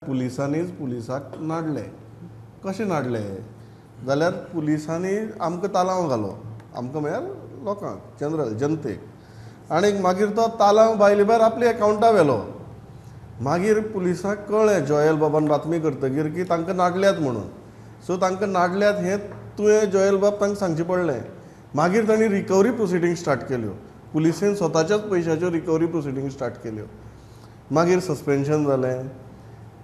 पुलिसांनीच पुलिसाक नाडले. कशें नाडले जाल्यार पुलिसांनी आमकां तालांव घालो, आमकां म्हळ्यार लोकांक, जनरल जनतेक. आनी मागीर तो तालांव भायले भायर आपल्या एकावंटा व्हेलो. मागीर पुलिसांक कळ्ळें जोयल बाबान बातमी करतकीर की तांकां नाडल्यात म्हणून. सो तांकां नाडल्यात हें तुवें जोयल बाब तांकां सांगचें पडलें. मागीर तांणी रिकवरी प्रोसिडींग स्टार्ट केल्यो, पुलिसेन स्वताच्याच पयशाच्यो रिकवरी प्रोसिडींग स्टार्ट केल्यो. मागीर सस्पेन्शन जालें,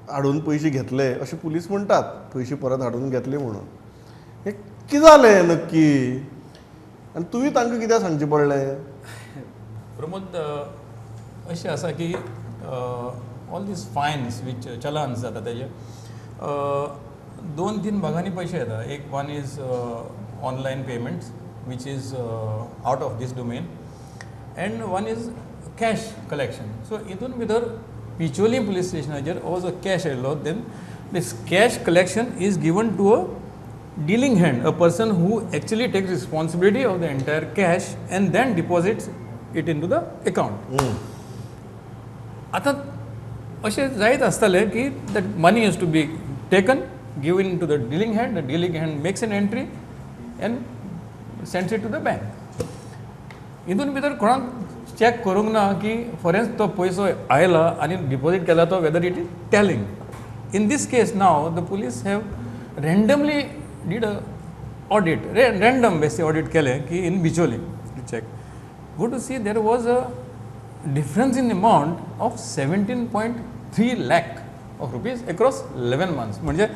हाडून पयशे घेतले अशें पुलीस म्हणटात, पयशे परत हाडून घेतले म्हणून. हें कितें जालें नक्की आनी तुवें तांकां कित्याक सांगचें पडलें? प्रमोद, अशें आसा की all these finance which challans जाता तेजे दोन तीन भागांनी पयशे येता. एक one is online payments which is out of this domain and one is cash collection. So हितून भितर पिचोली पुलीस स्टेशनाचेर हो जो कॅश आयलो, then this cash collection is given to a dealing hand, a person who actually takes responsibility of the entire cash and then deposits it into the account. आतां अशें जायत आसतालें की that money is to be taken, given to the dealing hand, the dealing hand makes an entry and sends it to the bank. हितून भितर कोणाक check करूंक ना की फॉरेन्स तो पयसो आयला आनी डिपॉजीट केला तो whether it is tallying. In this case now the police have randomly did a audit, random basic audit केलें की in Bicholim to check. Go to see there was a difference in amount of 17.3 lakh of rupees across 11 months. म्हणजे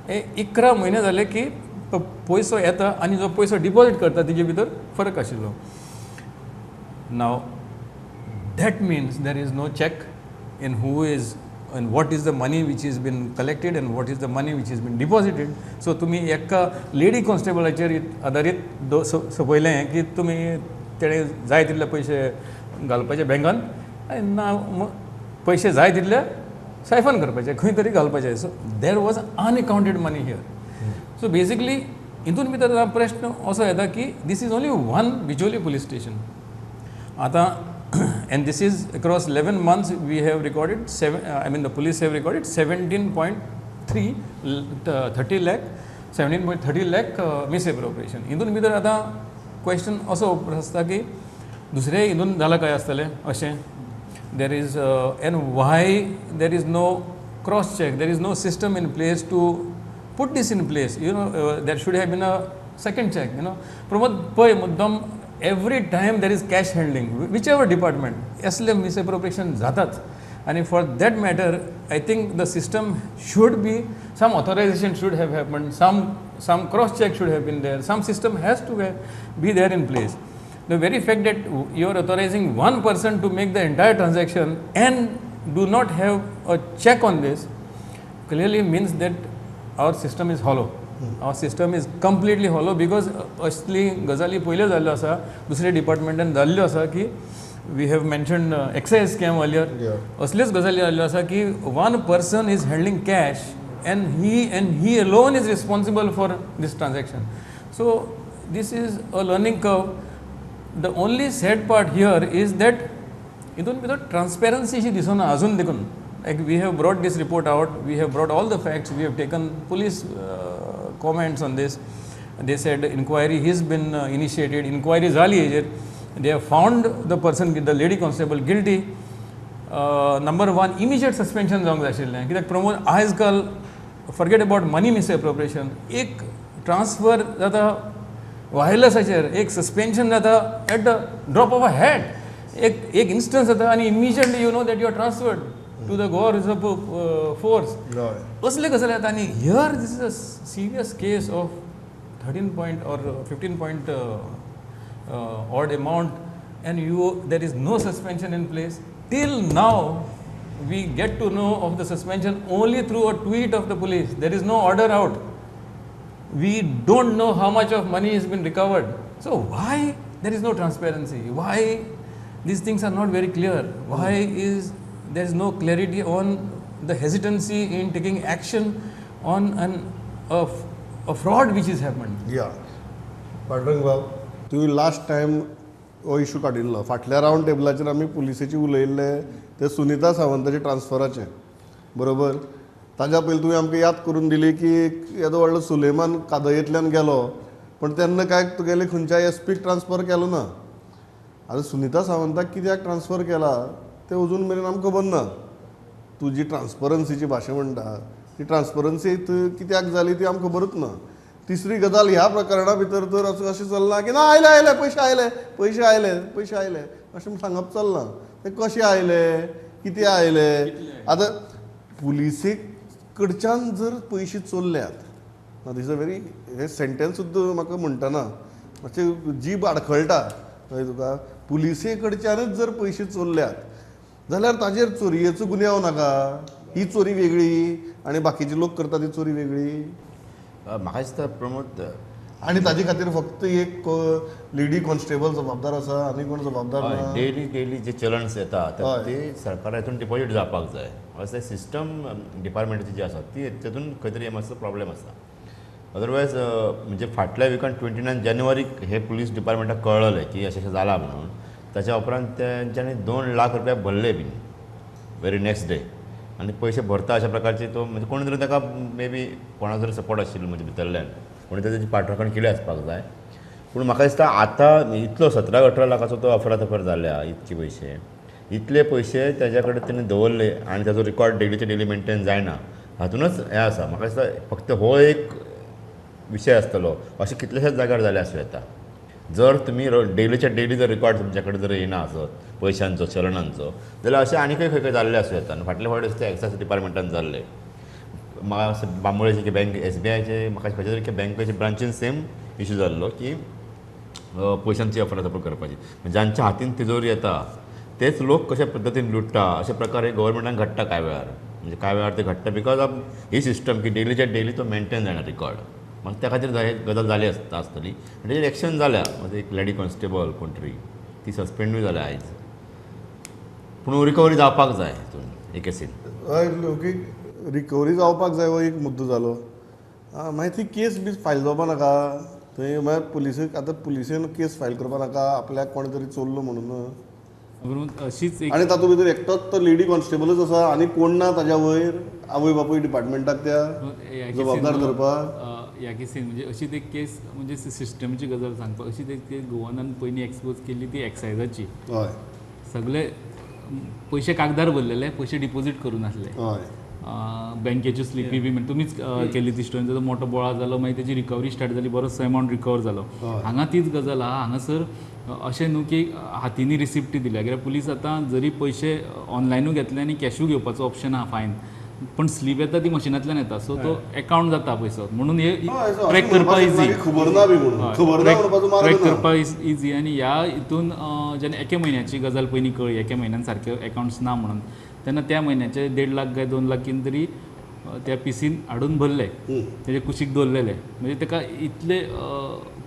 11 म्हयने जाले की तो पयसो येता आनी जो पयसो डिपॉजीट करता तेजे भितर फरक आशिल्लो. Now that means there is no check in who is and what is the money which has been collected and what is the money which has been deposited. So तुमी एका लेडी कॉन्स्टेबलाचेर आदारीत सोंपयलें की तुमी तेणें जाय तितले पयशे घालपाचे बँकान आनी ना पयशे जाय तितले सायफन करपाचे, खंय तरी घालपाचे. So there was unaccounted money here. So basically हितून भितर प्रश्न असो येता की this is only one Bicholim police station आतां, and this is across 11 months we have recorded seven, I mean the police have recorded 17.3 30 lakh, 17.30 lakh misappropriation. हितून भितर आतां क्वेश्चन असो आसता की दुसरे हितून जालां काय आसतलें अशें. There is and why there is no cross check, there is no system in place to put this in place. You know, there should have been a second check. Pramod पळय मुद्दम every time there is cash handling, whichever department, असले misappropriation जातात. आनी for that matter I think the system should be, some authorization should have happened, some cross check should have been there, some system has to be there in place. The very fact that you are authorizing one person to make the entire transaction and do not have a check on this clearly means that our system is hollow. Our system is completely hollow because असली गजाली पयल्यो जाल्ल्यो आसा, दुसऱ्या डिपार्टमेंटान जाल्ल्यो आसा की we have mentioned excise scam earlier. असल्योच गजाली जाल्ल्यो आसा की one person is handling cash and he alone is responsible for this transaction. So this is a learning curve. The only sad part here is that हितून भितर transparency शी दिसना अजून देखून. Like we have brought this report out, we have brought all the facts, we have taken police comments on this. They said inquiry has been initiated, inquiry जाली हेजेर. They have found the person, the lady constable guilty. Number one, immediate suspension जावंक जाय आशिल्लें. कित्याक प्रमोद, आयज काल forget about money misappropriation, एक transfer जाता वायरलेसाचेर, एक सस्पेन्शन जाता at the drop of a hat, एक एक इन्स्टन्स जाता आनी immediately you know that you are transferred to the Goa Reserve Force. असले गजाली जाता आनी here this is a serious case of 13 point or 15 point odd amount and you there is no suspension in place. Till now we get to know of the suspension only through a tweet of the police. There is no order out. We don't know how much of money has been recovered. So why there is no transparency? Why these things are not very clear? Why is there is no clarity on the hesitancy in taking action on a fraud which is happened? Yeah. Pandurang बाब, तुवें last time हो issue काडिल्लो. फाटल्या round टेबलाचेर आमी पुलिसेची उलयल्ले ते सुनिता सावंताचे ट्रान्सफराचे, बरोबर? ताज्या पयलीं तुवें आमकां याद करून दिली की येदो व्हडलो सुलेमान कादयेंतल्यान गेलो, पण तेन्ना काय तुगेले खंयच्याय एस पीक ट्रान्सफर केलो ना. आतां सुनिता सावंताक कित्याक ट्रान्सफर केला तें अजून मेरेन आमकां खबर ना. तूं जी ट्रान्सपरन्सीची भाशा म्हणटा ती ट्रान्सपरन्सी कित्याक जाली ती आमकां खबरूच ना. तिसरी गजाल, ह्या प्रकरणा भितर तर अशें चल्लां की ना आयले आयले पयशे आयले पयशे आयले पयशे आयले अशें सांगप चल्लां. ते कशे आयले, कितें आयले? आतां पुलिसे कडच्यान जर पयशे चोरल्यात ना, these a very हे सेंटेन्स सुद्दां म्हाका म्हणटना मातशें जीब आडखळटा. कळ्ळें तुका? पुलिसे कडच्यानच जर पयशे चोरल्यात जाल्यार ताजेर चोरयेचो गुन्यांव नाका. ही चोरी वेगळी आनी बाकीचे लोक करता ती चोरी वेगळी. म्हाका दिसता प्रमोद, आनी ताजे खातीर फक्त एक लेडी कॉन्स्टेबल जबाबदार आसा आनी कोण जबाबदार ना. डेली डेली जे चलन्स येता ते सरकारा हितून डिपॉजीट जावपाक जाय. अशें सिस्टम डिपार्टमेंटाची जी आसा ती तेतून खंय तरी मातसो प्रॉब्लेम आसा. अदरवायज म्हणजे फाटल्या विकान 29 जानेवारीक हे पुलीस डिपार्टमेंटाक कळ्ळलें की अशें अशें जालां म्हणून. ताच्या उपरांत तेंच्यांनी 2 लाख रुपया भरले बीन व्हेरी नेक्स्ट डे. आनी पयशे भरता अशा प्रकारचे तो म्हणजे कोणी तरी ताका मे बी कोणा तरी सपोर्ट आशिल्लो म्हणजे भितरल्यान कोणी तरी ताची पाठराखण केली आसपाक जाय. पूण म्हाका दिसता आतां इतलो 17-18 लाखाचो तो अफरातफर जाल्या, इतके पयशे इतले पयशे ताज्या कडेन तेणी दवरले आनी ताजो रिकॉर्ड डेलीचे डेली मेनटेन जायना, हातूनच हें आसा. म्हाका दिसता फक्त हो एक विशय आसतलो, अशें कितलेशेच जाग्यार जाले आसूं येता. जर तुमी डेलीच्या डेली जर रिकॉर्ड तुमच्या कडेन जर येना आसत पयशांचो चलनांचो जाल्यार अशें आनीकय खंय खंय जाल्लें आसूं येता. आनी फाटले फावट ते एक्सायज डिपार्टमेंटान जाल्ले, म्हाका बांबोळेचे बँक SBIचे म्हाका खंयच्या तरी बँकेचे ब्रांचीन सेम इशू जाल्लो की पयशांची अफरातफर करपाची. जांच्या हातीन तिजोरी येता तेच लोक कशा पद्दतीन लुट्टा अशे प्रकार हे गव्हर्मेंटान घडटा कांय वेळार. म्हणजे कांय वेळार ते घडटा because of he system की डेलीच्या डेली तो मेनटेन जायना रिकॉर्ड. मागीर त्या खातीर गजाल जाली आसता आसतली. आनी तेजेर एक्शन जाल्या, म्हणजे एक लेडी कॉन्स्टेबल कोण तरी ती सस्पेंडूय जाल्या आयज. पूण रिकवरी जावपाक जाय हितून एक केसीन. हय, लोकीक रिकवरी जावपाक जाय हो एक मुद्दो जालो. मागीर ती केस बी फायल जावपा नाका थंय. मागीर पुलिसेक आतां पुलिसेन केस फायल करपा नाका आपल्याक कोणें तरी चोरलो म्हणून. अशीच आनी तातूंत भितर एकटोच तो लेडी कॉन्स्टेबलच आसा आनी कोण ना ताज्या वयर आवय बापूय डिपार्टमेंटाक त्या जबाबदार धरपाक. ह्या केसीन म्हणजे अशीच एक केस म्हणजे सिस्टमची गजाल सांगपाक, अशीच एक केस गोवनान पयलीं एक्सपोज केल्ली ती एक्सायजाची. हय, सगळे पयशे कागदार भरलेले, पयशे डिपोजीट करूं नासले. हय, बँकेच्यो स्लिपी बी म्हणजे तुमीच केली ती स्टोरी. ताजो मोठो बोळा जालो, मागीर तेजी रिकवरी स्टार्ट जाली, बरोचसो एमावंट रिकवर जालो. हांगा तीच गजाल आहा. हांगासर अशें न्हू की हातींनी रिसिप्टी दिल्या, कित्याक पुलीस आतां जरी पयशे ऑनलायनूय घेतले आनी कॅशूय घेवपाचो ऑप्शन आहा फायन, पण स्लीप येता ती मशिनांतल्यान येता, सो तो एकावंट जाता पयसो, म्हणून हे ट्रॅक करपाक इजी, ट्रॅक करपाक इजी. आनी ह्या हितून जेन्ना एके म्हयन्याची गजाल पयलीं कळ्ळी, एके म्हयन्यान सारके एकावंट्स ना म्हणून, तेन्ना त्या म्हयन्याचे 1.5 लाख काय 2 लाख कितें तरी त्या पिसीन हाडून भरले, तेजे कुशीक दवरलेले. म्हणजे ताका इतले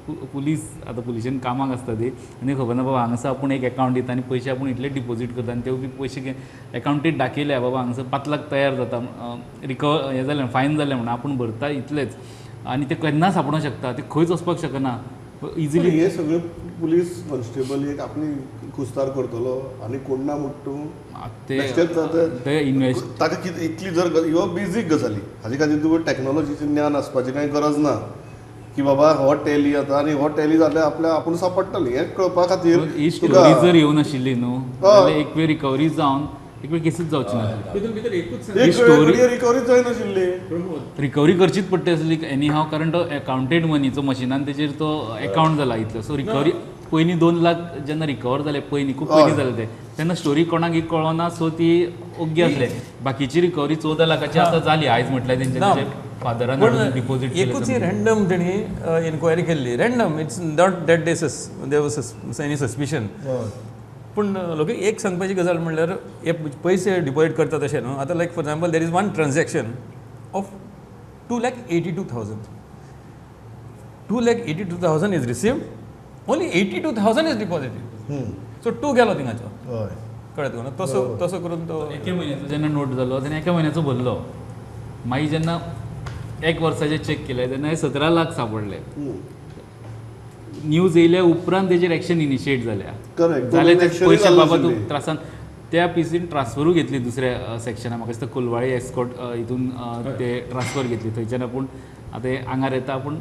पुलीस आतां पुलिशेन कामाक आसता ती, आनी खबर ना बाबा हांगासर आपूण एक एकावंट दिता आनी पयशे आपूण इतले डिपोजीट करता आनी ते बी पयशे एकावंटीत दाखयले बाबा हांगासर 5 लाख तयार जाता, रिकवर हें जालें, फायन जालें म्हणून आपूण भरता इतलेच, आनी ते केन्ना सापडूंक शकता, ते खंयच वचपाक शकना इजिली. हे सगळे पुलीस कॉन्स्टेबल एक आपली कुस्तार करतलो आनी कोण ना म्हणटा तूं ताका कितें इतली जर ह्यो बेजीक गजाली हाजे खातीर तुका टॅक्नोलॉजीचें ज्ञान आसपाची कांय गरज ना की बाबा हो टॅली जाता आनी हो टॅली जाल्यार आपल्या आपूण सापडटली हें कळपा खातीर. ही स्टोरी जर येवनाशिल्ली आशिल्ली न्हू जाल्यार एक वेळ रिकवरी जावन एक वेळ केसूच जावची नासली, रिकवरी जायनाशिल्ली, रिकवरी करचीच पडटी आसली एनी हाव, कारण तो एकावंटेड मनीचो मशिनान तेजेर तो एकावंट जाला इतलो. सो रिकवरी पयलीं 2 लाख जेन्ना रिकवर जाले, पयलीं खूब पयलीं जाले ते, तेन्ना स्टोरी कोणाक कळना, सो ती ओग्गी आसले. बाकीची रिकवरी 14 लाखाची आतां जाली आयज म्हटल्यार तेंच्या फादरान डिपोजीट. एकूच रँडम तेणी इन्क्वायरी केल्ली, random, it's not that day there was any suspicion. पूण लोक एक सांगपाची गजाल म्हणल्यार हे पयशे डिपॉजीट करतात अशें न्हू. आतां like for example there is one transaction of 2,82,000. 2,82,000 is received, only 82,000 is deposited. So 2 गेलो थिंगाचो, कळ्ळें तुका? तसो तसो करून तो एके म्हयन्याचो जेन्ना नोट जालो तेन्ना एका म्हयन्याचो भरलो, मागीर जेन्ना एक वर्साचें चॅक केलें तेन्ना 17 लाख सापडले. न्यूज येयल्या उपरांत तेजेर एक्शन इनिशिएट जाल्या, जाल्यार ते पयशे बाबा तूं त्रासान. त्या पीसीन ट्रान्सफरूय घेतली दुसऱ्या सेक्शना. म्हाका दिसता कोलवाळी एस्कॉट हितून ते ट्रान्सफर घेतली. थंयच्यान आपूण आतां हें आंगार येता, आपूण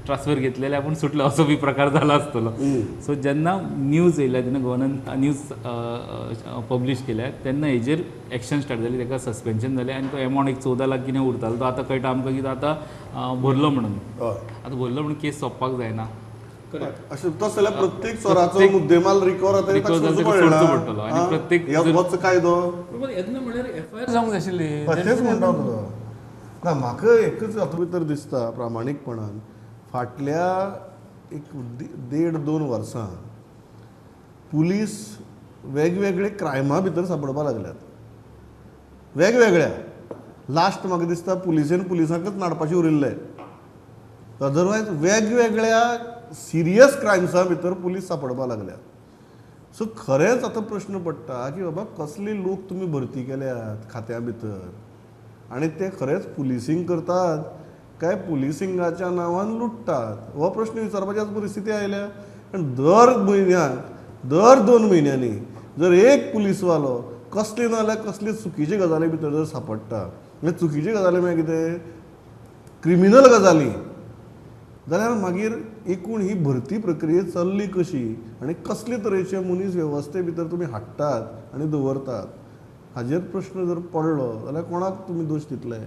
ट्रान्सफर घेतलेले आपूण सुटलो, असो बी प्रकार जाला आसतलो. सो जेन्ना न्यूज येयल्या तेन्ना गव्हर्नर न्यूज पब्लीश केल्या तेन्ना हेजेर एक्शन स्टार्ट जाली, ताका सस्पेन्शन जालें आनी तो एमावंट एक 14 लाख कितें उरतालो तो आतां कळटा आमकां की तो आतां भरलो म्हणून. आतां भरलो म्हणून केस सोंपपाक जायना. अशें तसो जाल्यार प्रत्येक चोराचो मुद्देमाल रिकवर सोडचो पडटलो आनी प्रत्येक कायदो येतना म्हणल्यार एफआयआर जावंक जाय आशिल्ली. तेच म्हणटा तुका ना, म्हाका एकच हातूंत भितर दिसता प्रामाणीकपणान फाटल्या एक 1.5-2 वर्सां पुलीस वेगवेगळे क्रायमा भितर सापडपाक लागल्यात. वेगवेगळ्या लास्ट म्हाका दिसता पुलिसेन पुलिसांकच नाडपाचें उरिल्लें. अदरवायज वेगवेगळ्या सिरियस क्रायम्सां भितर पुलीस सापडपाक लागल्यात. सो खरेंच आतां प्रश्न पडटा की बाबा कसले लोक तुमी भरती केल्यात खात्या भितर आनी ते खरेंच पुलिसींग करतात काय पुलिसिंगाच्या नांवान लुट्टात, हो प्रश्न विचारपाची आज परिस्थिती आयल्या. कारण दर म्हयन्याक दर 2 म्हयन्यांनी जर एक पुलीसवालो कसली ना जाल्यार कसली चुकीचे गजाली भितर जर सापडटा, म्हणजे चुकीचे गजाली म्हळ्यार कितें क्रिमिनल गजाली, जाल्यार मागीर एकूण ही भरती प्रक्रिया चल्ली कशी आनी कसले तरेचे मनीस वेवस्थे भितर तुमी हाडटात आनी दवरतात हाजेर प्रश्न जर पडलो जाल्यार कोणाक तुमी दोश दितले?